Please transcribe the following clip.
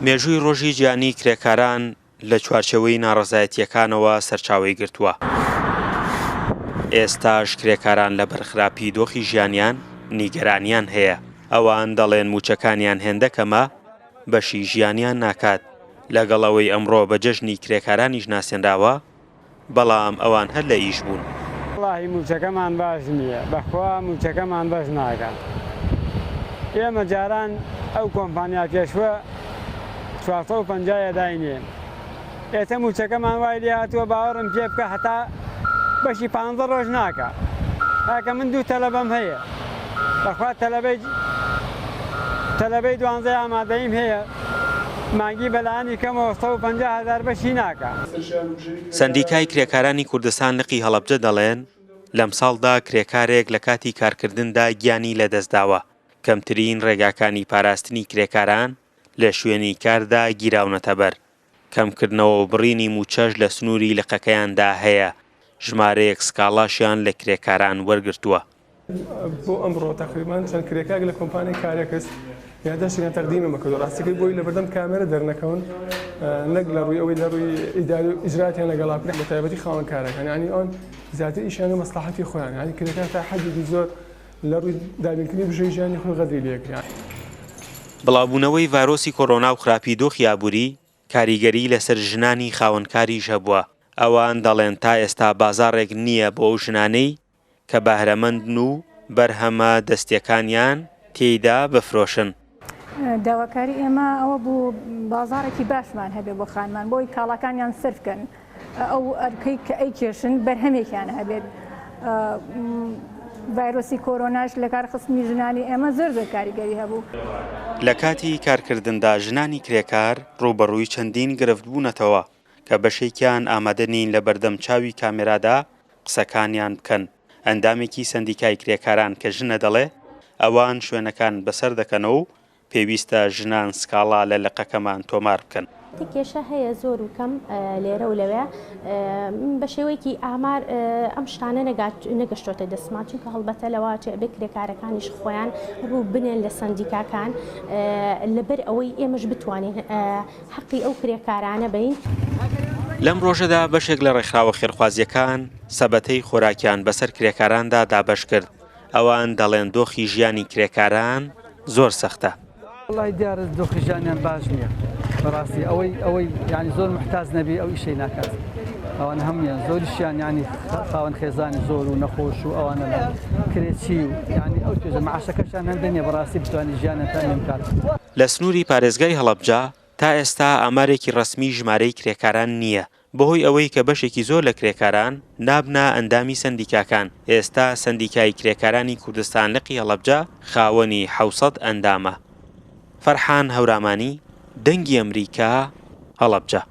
مێژووی ڕۆژی جیهانیی کرێکاران لە چوارچێوەی ناڕەزایەتییەکانەوە سەرچاوەی گرتووە. ئێستاش کرێکاران لەبەر خراپی دۆخی ژیانیان نیگەرانیان هەیە. ئەوان دەڵێن مووچەکانیان هێندە کەمە بەشی ژیانیان ناکات. لەگەڵ ئەوەی ئەمڕۆ بە جەژنی کرێکارانیش ناسێنراوە، بەڵام ئەوان هەر لە ئیش بوون. وەڵاهی مووچەکەمان باش نییە بەخوا مووچەکەمان بەش ناکات ئێمە جاران ئەو کۆمپانیا پێشوە 450 ئەداینێ ئێتە مووچەکەمان وای لێ هاتووە باوەڕم پێ بکە هەتا بەشی پانزە ڕۆژ ناکا کاکە من دوو تەلەبەم هەیە بەخوا تەلەبەی تەلەبەی دوانزەی ئامادەیم هەیە مانگی بەلانی کەمەوە 150 هەزار بەشی ناکا. سەندیکای کرێکارانی کوردستان لقی هەڵەبجە دەڵێن، لەمساڵدا کرێکارێک لە کاتی کارکردندا گیانی لەدەستداوە، کەمترین ڕێگاکانی پاراستنی کرێکاران لە شوێنی کاردا گیراونەتەبەر، کەمکردنەوە و بڕینی مووچەش لە سنووری لقەکەیاندا هەیە، ژمارەیەک سکاڵاشیان لە کرێکاران وەرگرتووە. بۆ ئەمڕۆ تەقریبەن چەند کرێکارێک لە کۆمپانیای کارێکس یاداشتێکیان تەقدیمم کردووە، ڕاستیەکەی بۆی لەبەردەم کامێرە دەرنەکەون نەک لە ڕووی ئەوەی لە ڕووی ئیداری و ئیجراتیان لەگەڵا بکەن بە تایبەتی خاوەن کارەکان یانی ئەوان زیاتر ئیشیان و مەسڵەحەتی خۆیان یانی کرێکار تا حەدێکی زۆر لە ڕووی دابینکردنی بژێوی ژیانی خۆی غەدری لێکرا. بڵاوبوونەوەی ڤایرۆسی کۆرۆنا و خراپی دۆخی ئابووری کاریگەری لەسەر ژنانی خاوەنکاریش هەبووە، ئەوان دەڵێن تا ئێستا بازاڕێک نییە بۆ ئەو ژنانەی کە بەهرەمەندن و بەرهەمە دەستییەکانیان تێیدا بفرۆشن. داواکاری ئێمە ئەوە بوو بازاڕێکی باشمان هەبێ بۆ خانمان بۆی کاڵاکانیان سەرف کەن ئەو ئەرکەی کە ئەیکێشن بەرهەمێکیان هەبێت. ڤایرۆسی کۆرۆناش لە کارخستنی ژنانی ئێمە زۆر زۆر کاریگەری هەبوو. لە کاتی کارکردندا ژنانی کرێکار ڕووبەڕووی چەندین گرفت بوونەتەوە کە بەشێکیان ئامادە نین لەبەردەم چاوی کامێرادا قسەکانیان بکەن، ئەندامێکی سەندیکای کرێکاران کە ژنە دەڵێ، ئەوان شوێنەکان بەسەر دەکەنەوە و پێویستە ژنان سکاڵا لە لقەکەمان تۆمار بکەن. کێشە هەیە زۆر و کەم لێرە و لەوێ بە شێوەیەکی ئامار ئەم شتانە نەگەشتۆتە دەستمان چونکە هەڵبەتە لەوە چێ ئەبێ کرێکارەکانیش خۆیان ڕوو بنێن لە سەندیکاکان لەبەر ئەوەی ئێمەش بتوانین حەقی ئەو کرێکارانە بەین. لەم ڕۆژەدا بەشێک لە ڕێکخراوە خێرخوازییەکان سەبەتەی خۆراکیان بەسەر کرێکاراندا دابەشکرد، ئەوان دەڵێن دۆخی ژیانی کرێکاران زۆر سەختە. وەڵای دیارە دۆخی ژیانیان باش نییە بەڕاستی ئەوەی ئەوەی یعنی زۆر محتاج نەبی ئەو ئیشەی ناکات ئەوان هەمویان زۆریشیان یعنی خاوەن خێزانی زۆر و نەخۆش و ئەوانە لە کرێچی و یعنی ئەو توێژە معاشەکەشیان هەندە نییە بەڕاستی بتوانێت ژیانیان تامین بکات. لە سنووری پارێزگای هەڵەبجە تا ئێستا ئامارێکی ڕەسمی ژمارەی کرێکاران نییە، بەهۆی ئەوەی کە بەشێکی زۆر لە کرێکاران نابنە ئەندامی سەندیکاکان، ئێستا سەندیکای کرێکارانی کوردستان لقی هەڵەبجە خاوەنی 700 ئەندامە. فەرحان هەورامانی، دەنگی ئەمریکا، هەڵەبجە.